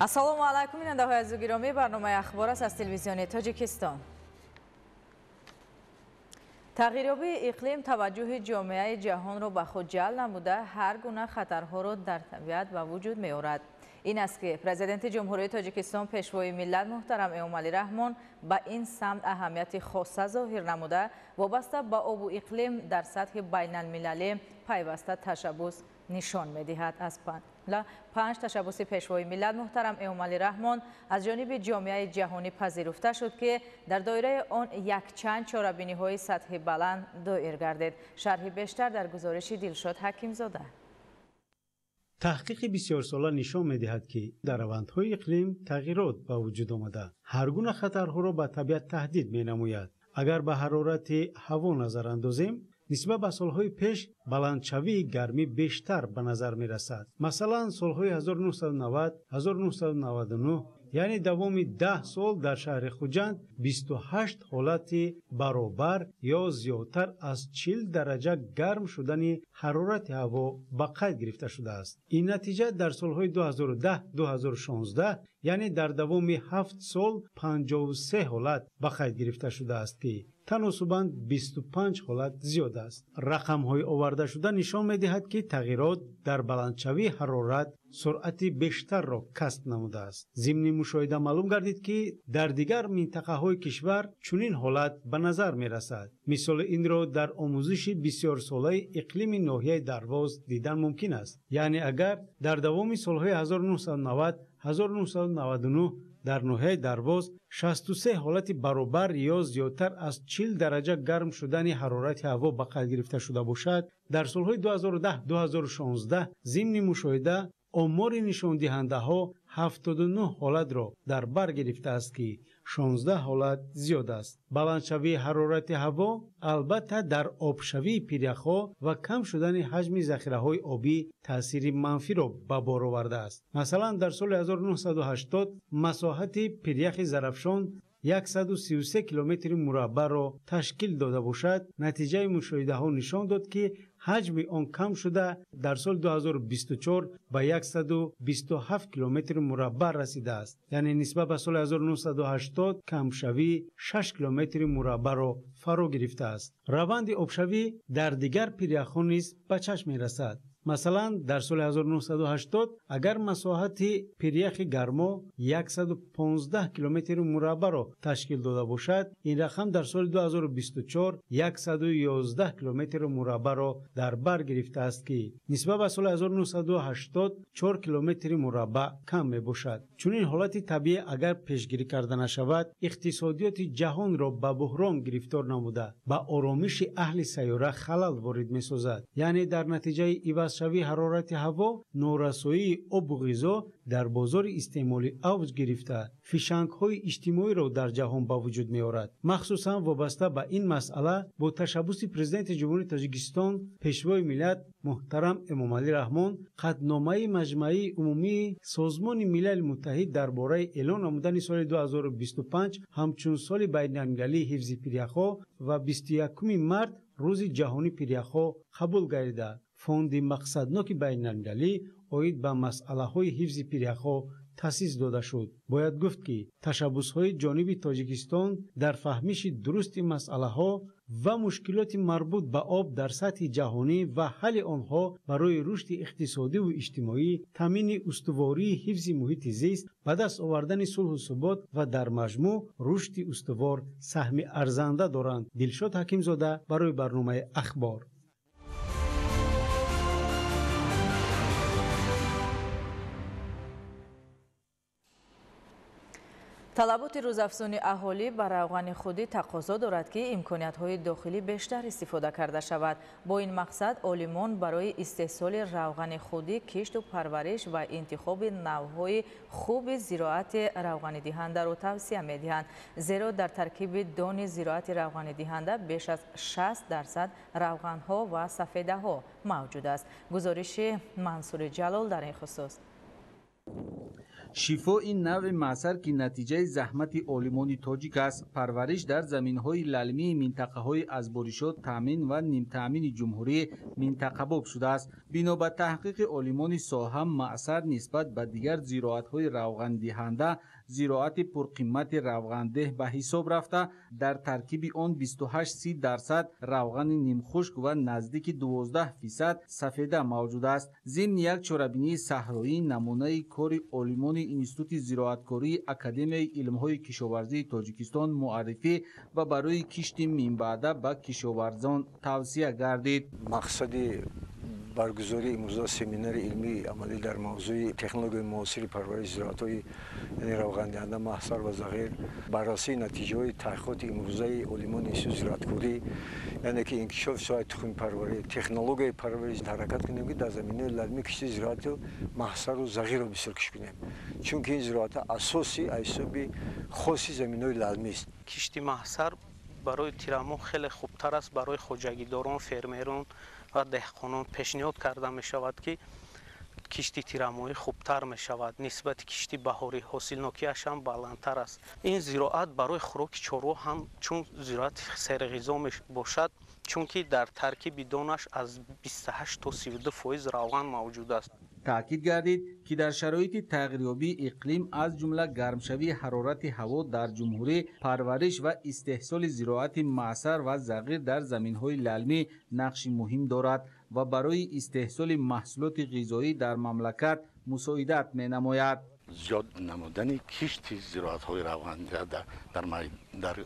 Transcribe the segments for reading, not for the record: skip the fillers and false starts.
Ассалому алайкум, бинандаҳои азизу гиромӣ, барномаи ахбор аст аз телевизиони Тоҷикистон. Тағйирёбии иқлим таваҷҷӯҳи ҷомеаи ҷаҳонро ба худ ҷалб намуда, ҳар гуна хатарҳоро дар табиат ба вуҷуд меорад. Ин аст ки президенти Ҷумҳурии Тоҷикистон, пешвои миллат муҳтарам Эмомалӣ Раҳмон ба ин самт аҳамияти хоса зоҳир намуда, вобаста ба обу иқлим дар сатҳи байналмилалӣ пайваста ташаббус нишон медиҳад. Аз панҷ ташаббуси пешвои миллат муҳтарам Эмомалӣ Раҳмон аз ҷониби ҷомеаи ҷаҳонӣ пазируфта шуд, ки дар доираи он якчанд чорабиниҳои сатҳи баланд доир гардид. Шарҳи бештар дар гузориши Дилшод Ҳакимзода. Таҳқиқи бисёрсола нишон медиҳад, ки дар равандҳои иқлим тағйирот ба вуҷуд омада, ҳар гуна хатарҳоро ба табиат таҳдид менамояд. Агар ба ҳарорати ҳаво назар андозем, нисбат ба солҳои пеш баландшавии гармӣ бештар ба назар мерасад. Масалан, солҳои 1990, 1999, яъне давоми 10 сол дар шаҳри Хуҷанд 28 ҳолати баробар ё зиёдтар аз 40 дараҷа гарм шудани ҳарорати ҳаво ба қайд гирифта шудааст. Ин натиҷа дар солҳои 2010-2016, яъне дар давоми 7 сол 53 ҳолат ба қайд гирифта шудааст, ки таносубан 25 ҳолат зиёд аст. Рақамҳои овардашуда нишон медиҳад, ки тағйирот дар баландшавии ҳарорат суръати бештарро касб намудааст. Зимни мушоҳида маълум гардид, ки дар дигар минтақаҳои кишвар чунин ҳолат ба назар мерасад. Мисоли инро дар омӯзиши бисёрсолаи иқлими ноҳияи Дарвоз дидан мумкин аст. Яъне агар дар давоми солҳои 1990 1999 дар ноҳияи Дарвоз 63 ҳолати баробар ё зиёдтар аз 40 дараҷа гарм шудани ҳарорати ҳаво ба қайд гирифта шуда бошад, дар солҳои 2010-2016 зимни мушоҳида омори нишондиҳандаҳо 79 ҳолатро дар бар гирифтааст, ки 16 ҳолат зиёд аст. Баландшавии ҳарорати ҳаво албатта дар обшавии пиряхҳо ва кам шудани ҳаҷми захираҳои обӣ таъсири манфиро ба бор овардааст. Масалан, дар соли 1980 масоҳати пиряхи Зарафшон 133 километри мураббаъро ташкил дода бошад, натиҷаи мушоҳидаҳо нишон дод, ки ҳаҷми он кам шуда дар соли 2024 ба 127 километри мураббаъ расидааст. Яъне нисбат ба соли 1980 камшавии 6 километри мураббаъро фаро гирифтааст. Раванди обшавӣ дар дигар пиряхҳо низ ба чашм мерасад. Масалан, дар соли 1980 агар масоҳати пиряхи Гармо 115 километри мураббаъро ташкил дода бошад, ин рақам дар соли 2024 111 километри мураббаъро дар бар гирифтааст, ки нисбат ба соли 1980 4 километри мураббаъ кам мебошад. Чунин ҳолати табиӣ агар пешгирӣ карда нашавад, иқтисодиёти ҷаҳонро ба буҳрон гирифтор намуда, ба оромиши аҳли сайёра халал ворид месозад. Яъне дар натиҷаи ивазшавии ҳарорати ҳаво норасоии обу ғизо дар бозори истеъмолӣ авҷ гирифта, фишангҳои иҷтимоиро дар ҷаҳон ба вуҷуд меорад. Махсусан вобаста ба ин масъала бо ташаббуси президенти Ҷумҳурии Тоҷикистон, пешвои миллат муҳтарам Эмомалӣ Раҳмон қатъномаи Маҷмаи умумии Созмони Милали Муттаҳид дар бораи эълон намудани соли 2025 ҳамчун соли байналмилалии ҳифзи пиряхҳо ва 21 март рӯзи ҷаҳонии пиряхҳо қабул гардида, фонди мақсадноки байналмилалӣ оид ба масъалаҳои ҳифзи пиряхҳо таъсис дода шуд. Бояд гуфт, ки ташаббусҳои ҷониби Тоҷикистон дар фаҳмиши дурусти масъалаҳо ва мушкилоти марбут ба об дар сатҳи ҷаҳонӣ ва ҳалли онҳо барои рушди иқтисодиву иҷтимоӣ, таъмини устувории ҳифзи муҳити зист, ба даст овардани сулҳу субот ва дар маҷмӯъ рушди устувор саҳми арзанда доранд. Дилшод Ҳакимзода барои барномаи Ахбор. Талаботи рӯзафзуни аҳолӣ ба равғани худӣ тақозо дорад, ки имкониятҳои дохилӣ бештар истифода карда шавад. Бо ин мақсад олимон барои истеҳсоли равғани худӣ, кишту парвариш ва интихоби навъҳои хуби зироати равғанидиҳандаро тавсия медиҳанд. Зеро дар таркиби дони зироати равғанидиҳанда беш аз 60% равғанҳо ва сафедаҳо мавҷуд аст. Гузориши Мансури Ҷалол дар ин хусус. Шифо ин навъи маъсар, ки натиҷаи заҳмати олимони тоҷик аст, парвариш дар заминҳои лалмии минтақаҳои аз боришот таъмин ва нимтаъмини ҷумҳурӣ минтақабоб шудааст. Бино ба таҳқиқи олимони соҳа, маъсар нисбат ба дигар зироатҳои равғандиҳанда зироати пурқимати равғандеҳ ба ҳисоб рафта, дар таркиби он 28-30% равғани нимхушк ва наздики 12% сафеда мавҷуд аст. Зимни як чорабинии саҳроӣ намунаи кори олимони Институти зироаткории Академияи илмҳои кишоварзии Тоҷикистон муаррифӣ ва барои кишти минбаъда ба кишоварзон тавсия гардид. Мақсади баргузории имрӯза семинари илмии амалӣ дар мавзӯи технологияи муосири парвариши зироатҳои, яъне равғандиҳанда, маҳсар ва зағир, баррасии натиҷаҳои таҳқиқоти имрӯзаи олимони институти зироаткорӣ, яъне ки инкишофи соҳаи тухмипарварӣ, технологияи парвариш, ҳаракат кунем, ки дар заминаи лалмӣ кишти зироату маҳсару зағирро бисёр кишт кунем, чунки ин зироатҳо асоси аз ҳисоби хоси заминҳои лалмист. Кишти маҳсар барои тирамоҳ хеле хубтар аст, барои хоҷагидорон, фермерон ва деҳқонон пешниҳод карда мешавад, ки кишти тирамоҳӣ хубтар мешавад нисбати кишти баҳорӣ, ҳосилнокиаш ҳам баландтар аст. Ин зироат барои хӯроки чорво ҳам чун зироати серғизо мебошад, чунки дар таркиби донаш аз 28 то 32% равған мавҷуд аст. Таъкид гардид, ки дар шароити тағйирёбии иқлим, аз ҷумла гармшавии ҳарорати ҳаво дар ҷумҳурӣ, парвариш ва истеҳсоли зироати маъсар ва зағир дар заминҳои лалмӣ нақши муҳим дорад ва барои истеҳсоли маҳсулоти ғизоӣ дар мамлакат мусоидат менамояд. Зиёд намудани кишти зироатҳои равғандиҳанда дар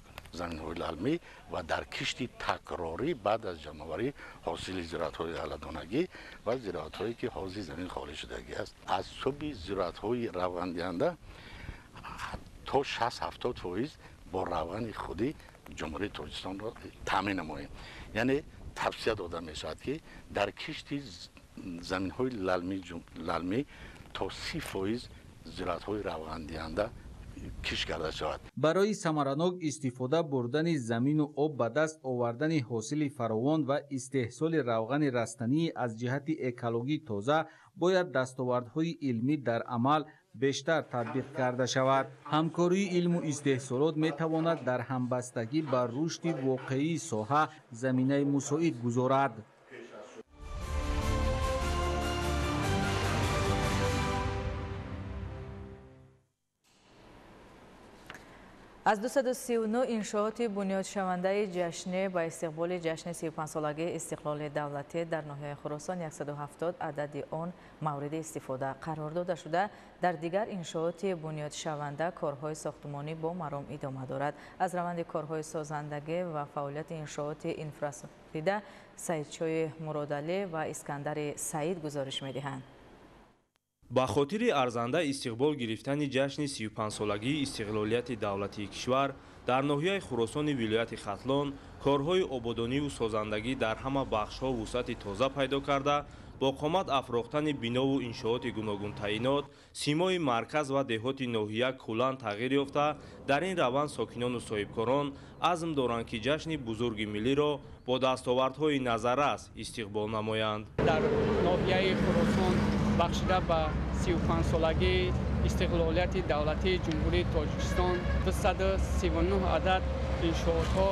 заминҳои лалмӣ ва дар кишти такрорӣ баъд аз ҷамъоварӣ ҳосили зироатҳои ғалладонагӣ ва зироатҳое, ки ҳозир замин холӣ шудагӣ аст, аз ҳисоби зироатҳои равғандиҳанда то 60-70% бо равғани худӣ ҷумҳурии Тоҷикистонро таъмин намоем. Яъне тавсия дода мешавад, ки дар кишти заминҳои лалмӣ то 30% зироатҳои равғандиҳанда кишт карда шавад. Барои самаранок истифода бурдани замину об, ба даст овардани ҳосили фаровон ва истеҳсоли равғани растанӣ аз ҷиҳати экологӣ тоза бояд дастовардҳои илмӣ дар амал бештар татбиқ карда шавад. Ҳамкории илму истеҳсолот метавонад дар ҳамбастагӣ ба рушди воқеии соҳа заминаи мусоид гузорад. Аз 239 иншооти бунёдшавандаи ҷашнӣ ба истиқболи ҷашни 35-солагии истиқлоли давлатӣ дар ноҳияи Хуросон 170 адади он мавриди истифода қарор дода шуда, дар дигар иншооти бунёдшаванда корҳои сохтмонӣ бо маром идома дорад. Аз раванди корҳои созандагӣ ва фаъолияти иншооти инфраструктура Саидчои Муродалӣ ва Искандари Саид гузориш медиҳанд. Ба хотири арзанда истиқбол гирифтани ҷашни 35-солагии истиқлолияти давлатии кишвар дар ноҳияи Хуросони вилояти Хатлон корҳои ободониву созандагӣ дар ҳама бахшҳо вусъати тоза пайдо карда, бо қомат афрохтани бинову иншооти гуногунтаъинот симои марказ ва деҳоти ноҳия куллан тағйир ёфта, дар ин раванд сокинону соҳибкорон азм доранд, ки ҷашни бузурги миллиро бо дастовардҳои назаррас истиқбол намоянд. Дар ноҳияи Хуросон бахшида ба 35-солагии истиқлолияти давлатии Ҷумҳурии Тоҷикистон 239 адад иншоотҳо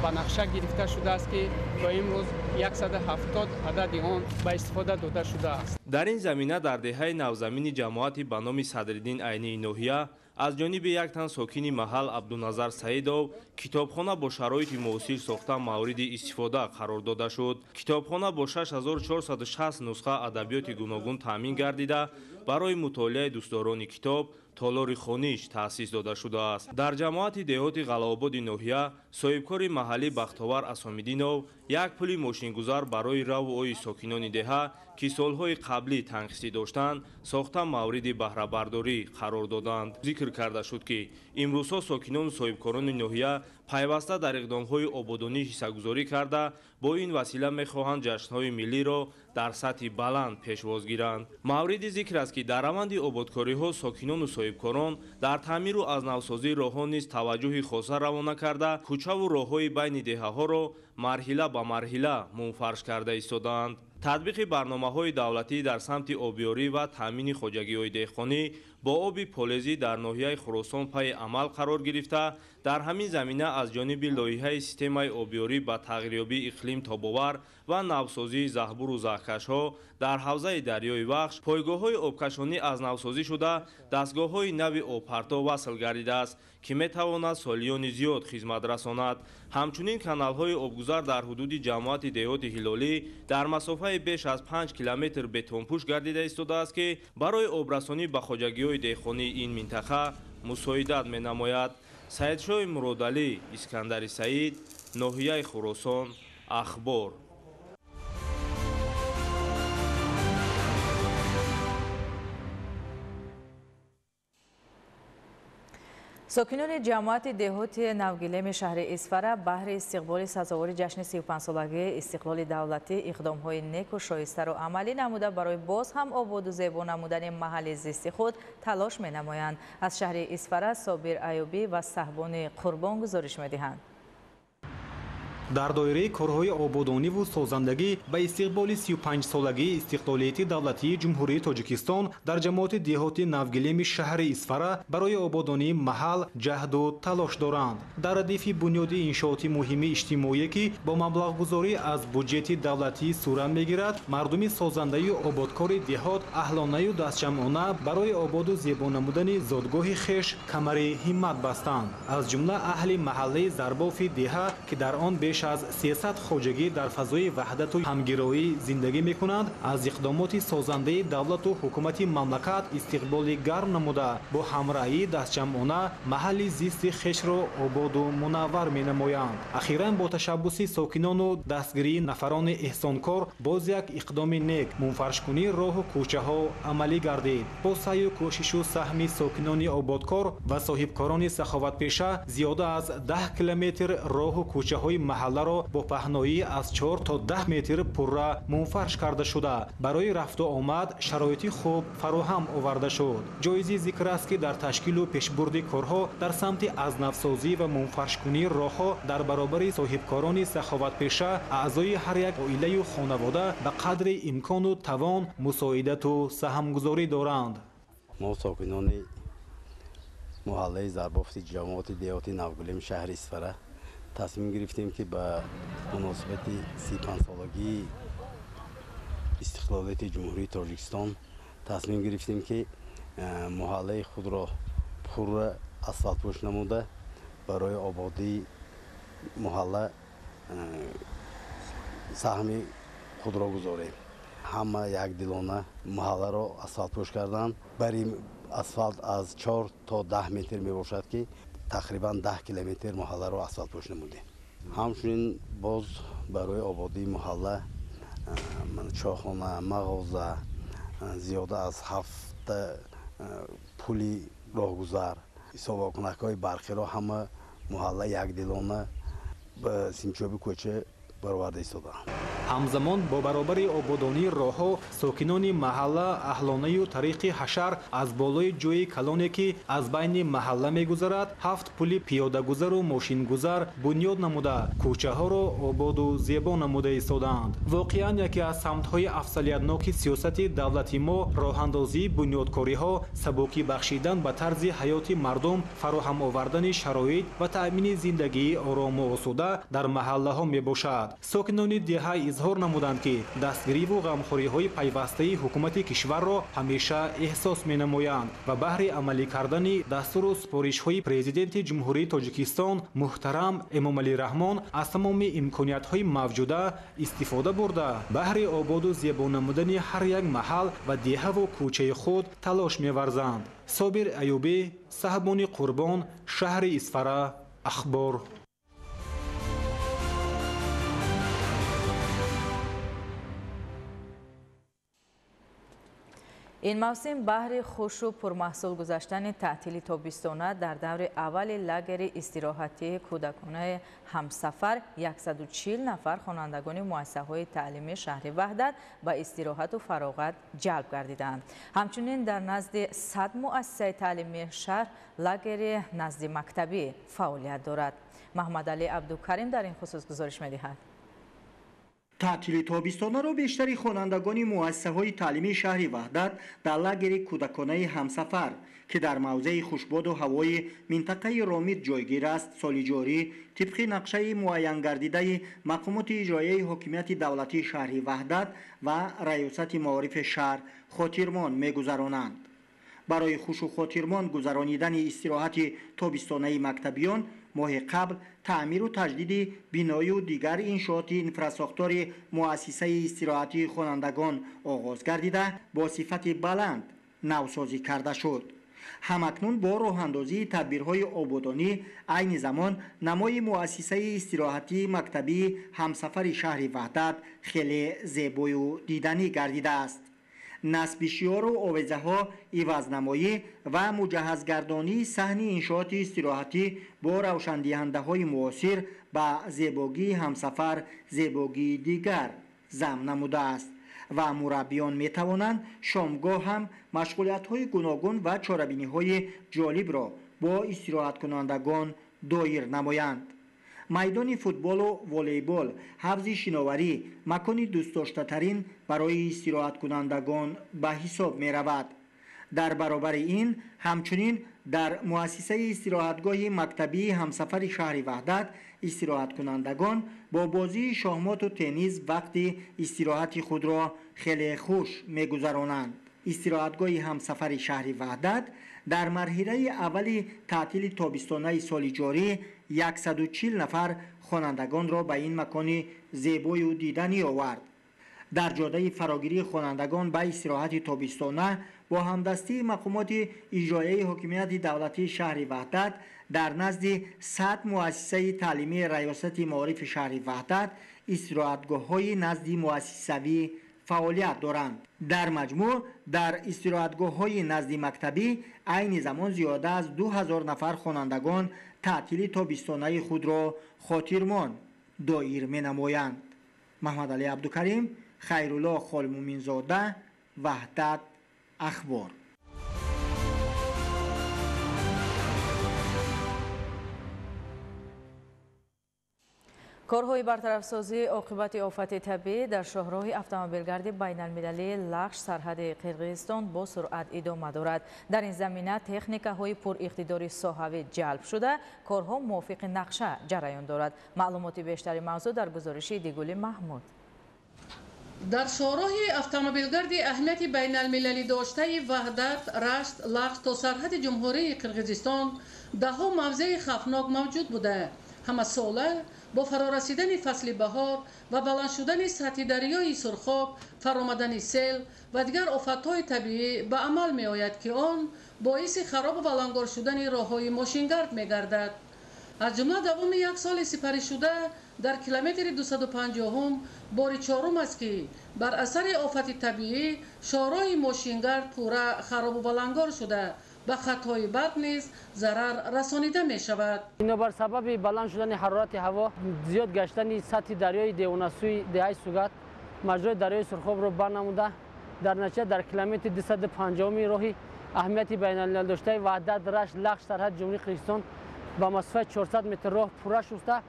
ба нақша гирифта шудааст, ки то имрӯз 170 адади он ба истифода дода шудааст. Дар ин замина дар деҳаи навзамини ҷамоати ба номи Садриддин Айнии ноҳия аз ҷониби як тан сокини маҳал Абдуназар Саидов китобхона бо шароити муосир сохта мавриди истифода қарор дода шуд. Китобхона бо 6460 нусха адабиёти гуногун таъмин гардида, барои мутолиаи дӯстдорони китоб толори хониш таъсис дода шудааст. Дар ҷамоати деҳоти Ғалаободи ноҳия соҳибкори маҳаллӣ Бахтовар Асомиддинов як пули мошингузар барои раву ои сокинони деҳа, ки солҳои қаблӣ танқисӣ доштанд, сохта мавриди баҳрабардорӣ қарор доданд. Зикр карда шуд, ки имрӯзҳо сокинону соҳибкорони ноҳия пайваста дар иқдомҳои ободонӣ ҳиссагузорӣ карда, бо ин васила мехоҳанд ҷашнҳои миллиро дар сатҳи баланд пешвоз гиранд. Мавриди зикр аст, ки дар раванди ободкориҳо сокинону соҳибкорон дар таъмиру аз навсозии роҳҳо низ таваҷҷӯҳи хоса равона карда, кӯчаву роҳҳои байни деҳаҳоро марҳила ба марҳила мунфарш карда истодаанд. Татбиқи барномаҳои давлатӣ дар самти обёрӣ ва таъмини хоҷагиҳои деҳқонӣ бо оби полезӣ дар ноҳияи Хуросон пайи амал қарор гирифта, дар ҳамин замина аз ҷониби лоиҳаи системаи обёрӣ ба тағйирёбии иқлим тобовар ва навсозии заҳбуру заҳкашҳо дар ҳавзаи дарёи Вахш пойгоҳҳои обкашонӣ аз навсозӣ шуда, дастгоҳҳои нави обпарто васл гардидааст, ки метавонад солиёни зиёд хизмат расонад. Ҳамчунин каналҳои обгузар дар ҳудуди ҷамоати деҳоти Ҳилолӣ дар масофаи беш аз 5 километр бетонпӯш гардида истодааст, ки барои обрасонӣ ба хоҷагиҳои деҳқонии ин минтақа мусоидат менамояд. Саидшоҳи Муродалӣ, Искандари Саид, ноҳияи Хуросон, Ахбор. Сокинони ҷамоати деҳоти Навгилеми шаҳри Исфара баҳри истиқболи сазовори ҷашни 35-солагии истиқлоли давлатӣ иқдомҳои неку шоистаро амалӣ намуда, барои боз ҳам ободу зебо намудани маҳалли зисти худ талош менамоянд. Аз шаҳри Исфара Собир Аюбӣ ва Саҳбони Қурбон гузориш медиҳанд. Дар доираи корҳои ободониву созандагӣ ба истиқболи 35-солагии истиқлолияти давлатии Ҷумҳурии Тоҷикистон дар ҷамоати деҳоти Навгилеми шаҳри Исфара барои ободонии маҳал ҷаҳду талош доранд. Дар радифи бунёди иншооти муҳими иҷтимоие, ки бо маблағгузорӣ аз буҷети давлатӣ сурат мегирад, мардуми созандаю ободкори деҳот аҳлонаю дастҷамъона барои ободу зебо намудани зодгоҳи хеш камари ҳиммат бастанд. Аз ҷумла аҳли маҳаллаи Зарбофи деҳа, ки дар он беш аз 300 хоҷагӣ дар фазои ваҳдату ҳамгироӣ зиндагӣ мекунанд, аз иқдомоти созандаи давлату ҳукумати мамлакат истиқболи гарм намуда, бо ҳамраҳии дастҷамъона маҳалли зисти хешро ободу мунаввар менамоянд. Ахиран бо ташаббуси сокинону дастгирии нафарони эҳсонкор боз як иқдоми нек мунфаршкунии роҳу кӯчаҳо амалӣ гардид. Бо саъю кӯшишу саҳми сокинони ободкор ва соҳибкорони саховатпеша зиёда аз 10 километр роҳу кӯчаҳои маҳалларо бо паҳноӣ аз 4 то 10 метр пурра мунфарш карда шуда, барои рафту омад шароити хуб фароҳам оварда шуд. Ҷоизи зикр аст, ки дар ташкилу пешбурди корҳо дар самти азнавсозӣ ва мунфаршкунии роҳҳо дар баробари соҳибкорони саховатпеша аъзои ҳар як оилаю хонавода ба қадри имкону тавон мусоидату саҳмгузорӣ доранд. Мо сокинони маҳаллаи Зарбофти ҷамоати деҳоти Навгулеми шаҳри Исфара тасмим гирифтем, ки ба муносибати 35-солагии истиқлолияти Ҷумҳурии Тоҷикистон тасмим гирифтем, ки маҳаллаи худро пурра асфалтпӯш намуда, барои ободии маҳалла саҳми худро гузорем. Ҳама якдилона маҳалларо асфалтпӯш карданд. Бари асфалт аз 4 то 10 метр мебошад, ки тақрибан 10 километр маҳалларо асфалтпӯш намудем. Ҳамчунин боз барои ободии маҳалла чойхона, мағоза, зиёда аз 7 пули роҳгузар, ҳисобкунакҳои барқиро ҳама маҳалла якдилона ба симчоби кӯча бароварда истодаанд. Ҳамзамон бо баробари ободонии роҳҳо сокинони маҳалла аҳлонаю тариқи ҳашар аз болои ҷойи калоне, ки аз байни маҳалла мегузарад, 7 пули пиёдагузару мошингузар бунёд намуда, кӯчаҳоро ободу зебо намуда истодаанд. Воқеан яке аз самтҳои афзалиятноки сиёсати давлати мо роҳандозии бунёдкориҳо, сабукӣ бахшидан ба тарзи ҳаёти мардум, фароҳам овардани шароит ва таъмини зиндагии орому осуда дар маҳаллаҳо мебошад. Сокинони деҳа изҳор намуданд, ки дастгириву ғамхориҳои пайвастаи ҳукумати кишварро ҳамеша эҳсос менамоянд ва баҳри амалӣ кардани дастуру супоришҳои Президенти Ҷумҳурии Тоҷикистон муҳтарам Эмомалӣ Раҳмон аз тамоми имкониятҳои мавҷуда истифода бурда, баҳри ободу зебо намудани ҳар як маҳал ва деҳаву кӯчаи худ талош меварзанд. Собир Аюбӣ, Саҳбони Қурбон, шаҳри Исфара, Ахбор. Ин мавсим баҳри хушу пурмаҳсул гузаштани таътили тобистона дар даври аввали лагери истироҳатии кӯдаконаи ҳамсафар 140 нафар хонандагони муассисаҳои таълимии шаҳри Ваҳдат ба истироҳату фароғат ҷалб гардиданд. Ҳамчунин дар назди 100 муассисаи таълимии шаҳр лагери наздимактабӣ фаъолият дорад. Маҳмадалӣ Абдукарим дар ин хусус гузориш медиҳад. Таътили тобистонаро бештари хонандагони муассисаҳои таълимии шаҳри Ваҳдат дар лагери кӯдаконаи ҳамсафар, ки дар мавзеи хушбоду ҳавои минтақаи Ромит ҷойгир аст, соли ҷорӣ тибқи нақшаи муайянгардидаи мақомоти иҷроияи ҳокимияти давлатии шаҳри Ваҳдат ва раёсати маорифи шаҳр хотирмон мегузаронанд. Барои хушу хотирмон гузаронидани истироҳати тобистонаи мактабиён моҳи қабл таъмиру таҷдиди биною дигар иншооти инфрасохтори муассисаи истироҳатии хонандагон оғоз гардида, бо сифати баланд навсозӣ карда шуд. Ҳамакнун бо роҳандозии тадбирҳои ободонӣ айни замон намои муассисаи истироҳатии мактабии ҳамсафари шаҳри Ваҳдат хеле зебою диданӣ гардидааст. Насби шиёру овезаҳо, ивазнамоӣ ва муҷаҳҳазгардонии саҳни иншооти истироҳатӣ бо равшандиҳандаҳои муосир ба зебогии ҳамсафар зебогии дигар зам намудааст ва мураббиён метавонанд шомгоҳ ҳам машғулиятҳои гуногун ва чорабиниҳои ҷолибро бо истироҳаткунандагон доир намоянд. Майдони футболу волейбол, ҳавзи шиноварӣ макони дӯстдоштатарин барои истироҳаткунандагон ба ҳисоб меравад. Дар баробари ин ҳамчунин дар муассисаи истироҳатгоҳи мактабии ҳамсафари шаҳри Ваҳдат истироҳаткунандагон бо бозии шоҳмоту теннис вақти истироҳати худро хеле хуш мегузаронанд. Истироҳатгоҳи ҳамсафари шаҳри Ваҳдат дар марҳилаи аввали таътили тобистонаи соли ҷорӣ 140 нафар хонандагонро ба ин макони зебою диданӣ овард. Дар ҷодаи фарогирии хонандагон ба истироҳати тобистона бо ҳамдастии мақомоти иҷроияи ҳокимияти давлатии шаҳри Ваҳдат дар назди 100 муассисаи таълимии раёсати маорифи шаҳри Ваҳдат истироҳатгоҳҳои назди муассисавӣ фаъолият доранд. Дар маҷмӯъ дар истироҳатгоҳҳои назди мактабӣ айни замон зиёда аз 2000 нафар хонандагон таътили тобистонаи худро хотирмон доир менамоянд. Маҳмадалӣ Абдукарим, Хайрулло Холмуминзода, Ваҳдат, Ахбор. Корҳои бартарафсозии оқибати офати табиӣ дар шоҳроҳи автомобилгарди байналмилалии Лахш сарҳади Қирғизистон бо суръат идома дорад. Дар ин замина техникаҳои пуриқтидори соҳавӣ ҷалб шуда, корҳо мувофиқи нақша ҷараён дорад. Маълумоти бештари мавзӯъ дар гузориши Дигули Маҳмуд. Дар шоҳроҳи автомобилгарди аҳамияти байналмилалӣ доштаи Ваҳдат, Рашт, Лахш то сарҳади Ҷумҳурии Қирғизистон даҳҳо мавзеи хавфнок мавҷуд буда, ҳамасола бо фарорасидани фасли баҳор ва баланд шудани сатҳи дарёи Сурхоб, фаромадани сел ва дигар офатҳои табиӣ ба амал меояд, ки он боиси харобу валангор шудани роҳҳои мошингард мегардад. Аз ҷумла давоми як соли сипаришуда дар километри 250 бори чорум аст, ки бар асари офати табиӣ шоҳроҳи мошингард пурра харобу валангор шуда, ба хатҳои барқ низ зарар расонида мешавад. Бинобар сабаби баланд шудани ҳарорати ҳаво, зиёд гаштани сатҳи дарёи Девонасӯи деҳаи Сугат маҷрои дарёи Сурхобро банд намуда, дар натиҷа дар километри 250 роҳи аҳамияти байналмилал доштаи Ваҳдат, Рашт, Лахш сарҳади Ҷумҳурии Қирғизистон ба масофаи 400 метр роҳ пурра шуста,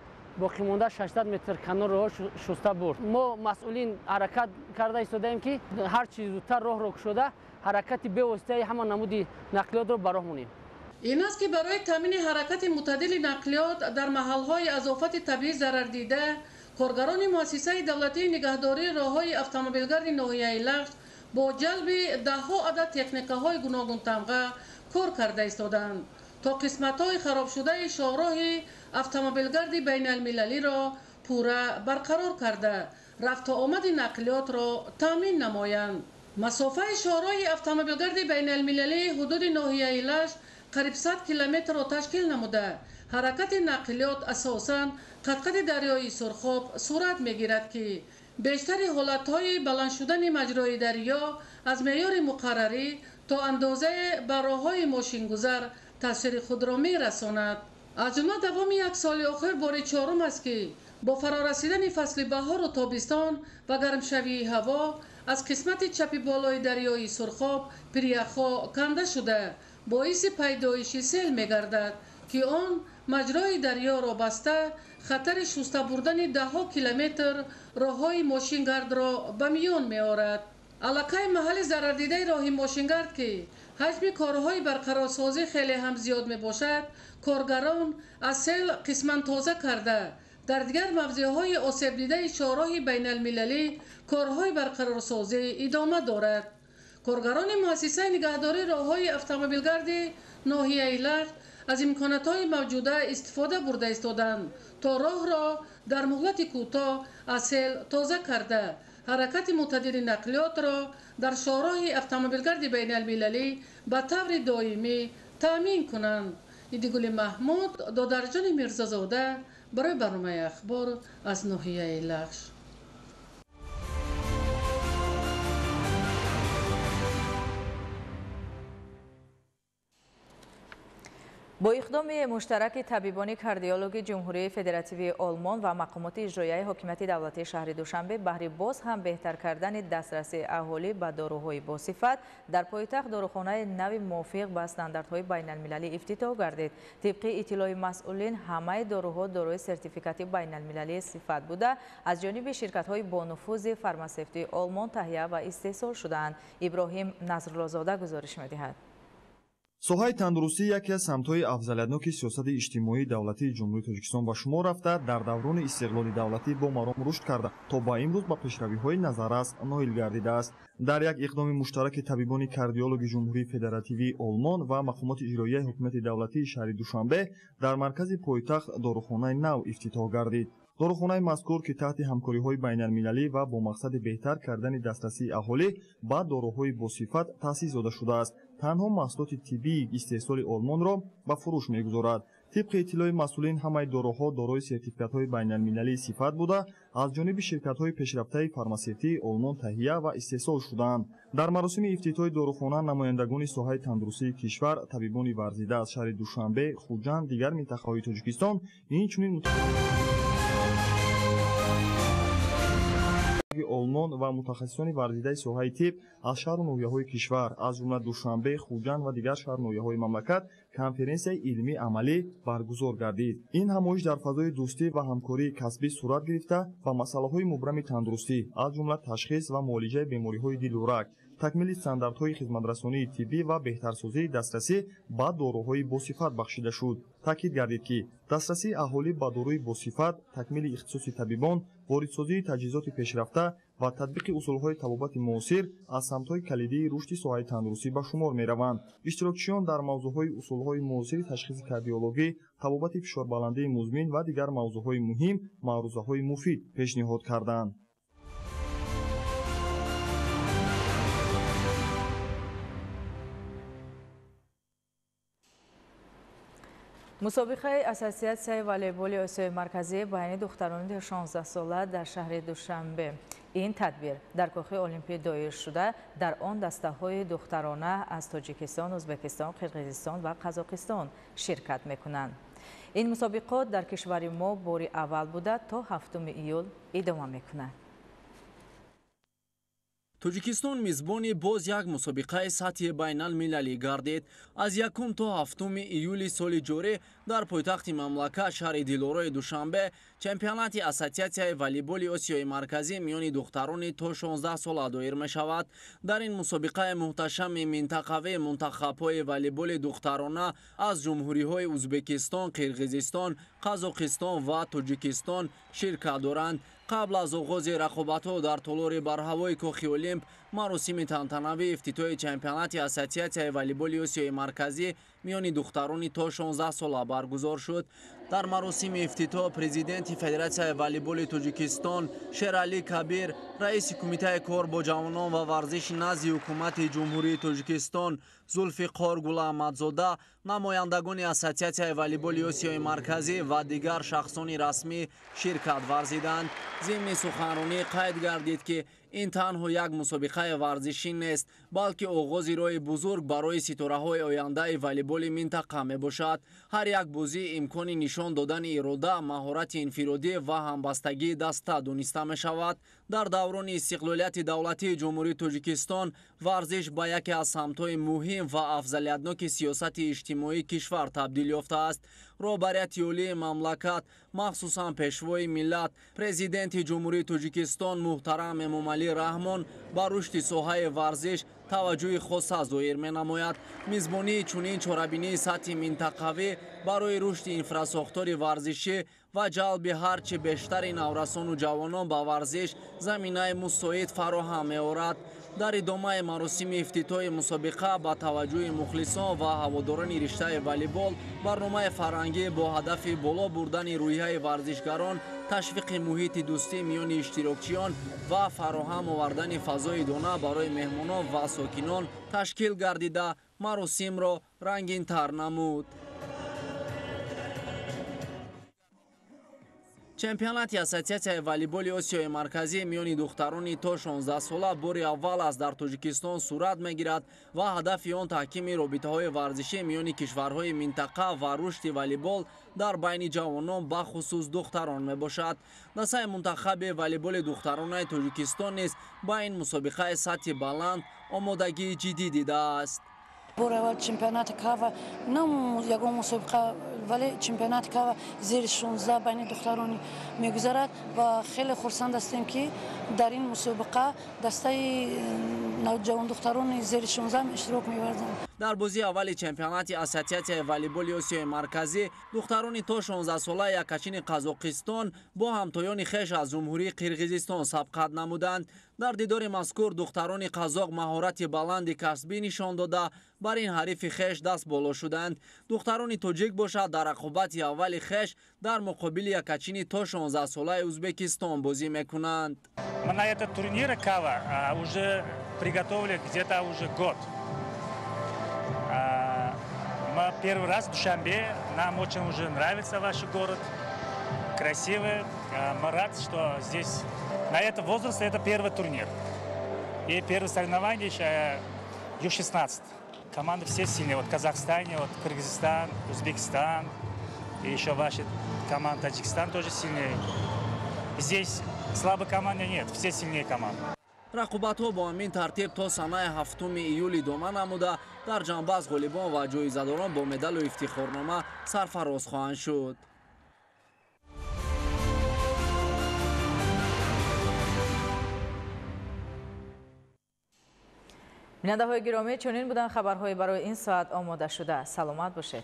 боқимонда 600 метр канор роҳ шуста бурд. Мо масъулин ҳаракат карда истодаем, ки ҳар чи зудтар роҳро кушода, ҳаракати бевоситаи ҳама намуди нақлиётро ба роҳ монем. Ин аст, ки барои таъмини ҳаракати мӯътадили нақлиёт дар маҳалҳои аз офати табиӣ зарардида, коргарони муассисаи давлатии нигаҳдории роҳҳои автомобилгарди ноҳияи Лахш бо ҷалби даҳҳо адад техникаҳои гуногунтамға кор карда истодаанд, то қисматҳои харобшудаи шоҳроҳи автомобилгарди байналмилалиро пурра барқарор карда, рафту омади нақлиётро таъмин намоянд. Масофаи шоҳроҳи автомобилгарди байналмилалии ҳудуди ноҳияи Лахш қариб 100 километрро ташкил намуда, ҳаракати нақлиёт асосан қадқади дарёи Сурхоб сурат мегирад, ки бештари ҳолатҳои баланд шудани маҷрои дарё аз меъёри муқаррарӣ то андозае ба роҳҳои мошингузар таъсири худро мерасонад. Аз ҷумла давоми як соли охир бори чорум аст, ки бо фарорасидани фасли баҳору тобистон ва гармшавии ҳаво аз қисмати чапи болои дарёи Сурхоб пиряхҳо канда шуда, боиси пайдоиши сел мегардад, ки он маҷрои дарёро баста, хатари шуста бурдани даҳҳо километр роҳҳои мошингардро ба миён меорад. Аллакай маҳалли зарардидаи роҳи мошингард, ки ҳаҷми корҳои барқарорсозӣ хеле ҳам зиёд мебошад, коргарон аз сел қисман тоза карда, дар дигар мавзеъҳои осебдидаи чорроҳи байналмилалӣ корҳои барқарорсозӣ идома дорад. Коргарони муассисаи нигаҳдории роҳҳои автомобилгарди ноҳияи Лахш аз имкониятҳои мавҷуда истифода бурда истоданд, то роҳро дар муҳлати кӯтоҳ аз сел тоза карда, ҳаракати мӯътадили нақлиётро дар шоҳроҳи автомобилгарди байналмилалӣ ба таври доимӣ таъмин кунанд. Идигули Маҳмуд, Додарҷони Мирзозода барои барномаи Ахбор аз ноҳияи Лахш. Бо иқдоми муштараки табибони кардиологи Ҷумҳурии Федеративии Олмон ва мақомоти иҷроияи ҳокимияти давлатии шаҳри Душанбе баҳри боз ҳам беҳтар кардани дастрасии аҳолӣ ба доруҳои босифат дар пойтахт дорухонаи нави мувофиқ ба стандартҳои байналмилалӣ ифтитоҳ гардид. Тибқи иттилои масъулин, ҳамаи доруҳо дорои сертификати байналмилалии сифат буда, аз ҷониби ширкатҳои бонуфузи фармасевтии Олмон таҳия ва истеҳсол шудаанд. Иброҳим Насруллозода гузориш медиҳад. Соҳаи тандурустӣ яке аз самтҳои афзалиятноки сиёсати иҷтимоии давлатии Ҷумҳурии Тоҷикистон ба шумор рафта, дар даврони истиқлоли давлатӣ бо маром рушд карда, то ба имрӯз ба пешравиҳои назаррас ноил гардидааст. Дар як иқдоми муштараки табибони кардиологи Ҷумҳурии Федеративии Олмон ва мақомоти иҷроияи ҳукумати давлатии шаҳри Душанбе дар маркази пойтахт дорухонаи нав ифтитоҳ гардид. Дорухонаи мазкур, ки таҳти ҳамкориҳои байналмилалӣ ва бо мақсади беҳтар кардани дастрасии аҳолӣ ба доруҳои босифат таъсис дода шудааст, танҳо маҳсулоти тиббии истеҳсоли Олмонро ба фурӯш мегузорад. Тибқи иттилои масъулин, ҳамаи доруҳо дорои сертификатҳои байналмилалии сифат буда, аз ҷониби ширкатҳои пешрафтаи фармасевтии Олмон таҳия ва истеҳсол шудаанд. Дар маросими ифтитоҳи дорухона намояндагони соҳаи тандурустии кишвар, табибони варзида аз шаҳри Душанбе, Хуҷанд, дигар минтақаҳои Тоҷикистон, инчунин Олмон ва мутахассисони варзидаи соҳаи тиб аз шаҳру ноҳияҳои кишвар, аз ҷумла Душанбе, Хуҷанд ва дигар шаҳру ноҳияҳои мамлакат конференсияи илмии амалӣ баргузор гардид. Ин ҳамоиш дар фазои дӯстӣ ва ҳамкории касбӣ сурат гирифта ва масъалаҳои мубрами тандурустӣ, аз ҷумла ташхис ва муолиҷаи бемориҳои дилу раг, такмили стандартҳои хизматрасонии тиббӣ ва беҳтарсозии дастрасӣ ба доруҳои босифат бахшида шуд. Таъкид гардид, ки дастрасии аҳолӣ ба доруи босифат, такмили ихтисоси табибон, воридсозии таҷҳизоти пешрафта ва татбиқи усулҳои табобати муосир аз самтҳои калидии рушди соҳаи тандурустӣ ба шумор мераванд. Иштирокчиён дар мавзӯъҳои усулҳои муосири ташхиси кардиологӣ, табобати фишорбаландии музмин ва дигар мавзӯъҳои муҳим маърузаҳои муфид пешниҳод карданд. Мусобиқаи Ассотсиатсияи волейболи Осиёи Марказӣ байни духтарони 16-сола дар шаҳри Душанбе. Ин тадбир дар кохи Олимпӣ доир шуда, дар он дастаҳои духтарона аз Тоҷикистон, Ӯзбекистон, Қирғизистон ва Қазоқистон ширкат мекунанд. Ин мусобиқот дар кишвари мо бори аввал буда, то 7 июл идома мекунад. Тоҷикистон мизбони боз як мусобиқаи сатҳи байналмилалӣ гардид. Аз 1 то 7 июли соли ҷорӣ дар пойтахти мамлакат шаҳри Дилорои Душанбе чемпионати Ассотсиатсияи волейболи Осиёи Марказӣ миёни духтарони то 16 сола доир мешавад. Дар ин мусобиқаи муҳташами минтақавӣ мунтахабҳои волейболи духтарона аз ҷумҳуриҳои Ӯзбекистон, Қирғизистон, Қазоқистон ва Тоҷикистон ширкат доранд. Қабл аз оғози рақобатҳо дар толори барҳавои кохи Олимп маросими тантанавии ифтитоҳи чемпионати Ассотсиатсияи волейболи Осиёи Марказӣ миёни духтарони то 16 сола баргузор шуд. Дар маросими ифтитоҳ президенти Федератсияи волейболи Тоҷикистон Шералӣ Кабир, раиси Кумитаи кор бо ҷавонон ва варзиши назди ҳукумати Ҷумҳурии Тоҷикистон Зулфиқор Гулаҳмадзода, намояндагони Ассотсиатсияи волейболи Осиёи Марказӣ ва дигар шахсони расмӣ ширкат варзиданд. Зимни суханронӣ қайд гардид, ки ин танҳо як мусобиқаи варзишӣ нест, балки оғози роҳи бузург барои ситораҳои ояндаи волейболи минтақа мебошад. Ҳар як бозӣ имкони нишон додани ирода, маҳорати инфиродӣ ва ҳамбастагии даста дониста мешавад. Дар даврони истиқлолияти давлатии Ҷумҳурии Тоҷикистон варзиш ба яке аз самтҳои муҳим ва афзалиятноки сиёсати иҷтимоии кишвар табдил ёфтааст. Роҳбарияти олии мамлакат, махсусан пешвои миллат, президенти Ҷумҳурии Тоҷикистон муҳтарам Эмомалӣ Раҳмон ба рушди соҳаи варзиш таваҷҷӯҳи хоса зоҳир менамояд. Мизбонии чунин чорабинии сатҳи минтақавӣ барои рушди инфрасохтори варзишӣ ва ҷалби ҳарчи бештари наврасону ҷавонон ба варзиш заминаи мусоид фароҳам меорад. Дар идомаи маросими ифтитоҳи мусобиқа ба таваҷҷӯҳи мухлисон ва ҳаводорони риштаи волейбол барномаи фарҳангӣ бо ҳадафи боло бурдани рӯҳияи варзишгарон, ташвиқи муҳити дӯстӣ миёни иштирокчиён ва фароҳам овардани фазои дона барои меҳмонон ва сокинон ташкил гардида маросимро рангинтар намуд. Чемпионати Ассотсиатсияи волейболи Осиёи Марказӣ миёни духтарони то 16 сола бори аввал аст дар Тоҷикистон сурат мегирад ва ҳадафи он таҳкими робитаҳои варзишӣ миёни кишварҳои минтақа ва рушди волейбол дар байни ҷавонон, бахусус духтарон мебошад. Дастаи мунтахаби волейболи духтаронаи Тоҷикистон низ ба ин мусобиқаи сатҳи баланд омодагии ҷиддӣ дидааст. Бори аввал чемпионати КАВА, на ягон мусобиқа, вале чемпионати КАВА зери 16 байни духтарони мегузарад ва хеле хурсанд ҳастем, ки дар ин мусобиқа дастаи ҷавондухтарони зери 16 иштирок меварзанд. Дар бозии аввали чемпионати Ассотсиатсияи волейболи Осиёи Марказӣ духтарони то 16 сола якачини Қазоқистон бо ҳамтоёни хеш аз Ҷумҳурии Қирғизистон сабқат намуданд. Дар дидори мазкур духтарони қазоқ маҳорати баланди касбӣ нишон дода, бар ин ҳарифи хеш даст боло шуданд. Духтарони тоҷик бошад дар рақобати аввали хеш дар муқобили якачини то 16 солаи Узбекистон бозӣ мекунанд. Мы на этот турнир КАВА уже приготовили где-то уже год. Мы первый раз в Душанбе, нам очень уже нравится ваш город, красивый. Мы рады, что здесь на этом возрасте это первый турнир. И первое соревнование еще Ю-16. Команды все сильные, вот Казахстан, вот Кыргызстан, Узбекистан, и еще ваша команда Таджикистан тоже сильнее. Здесь слабой команды нет, все сильнее команды. Рақобатҳо бо ҳамин тартиб то санаи 7 июл идома намуда, дар ҷанбаз ғолибон ва ҷоизадорон бо медалу ифтихорнома сарфароз хоҳанд шуд. Бинандаҳои гиромӣ, чунин буданд хабарҳои барои ин соат омода шуда. Саломат бошед.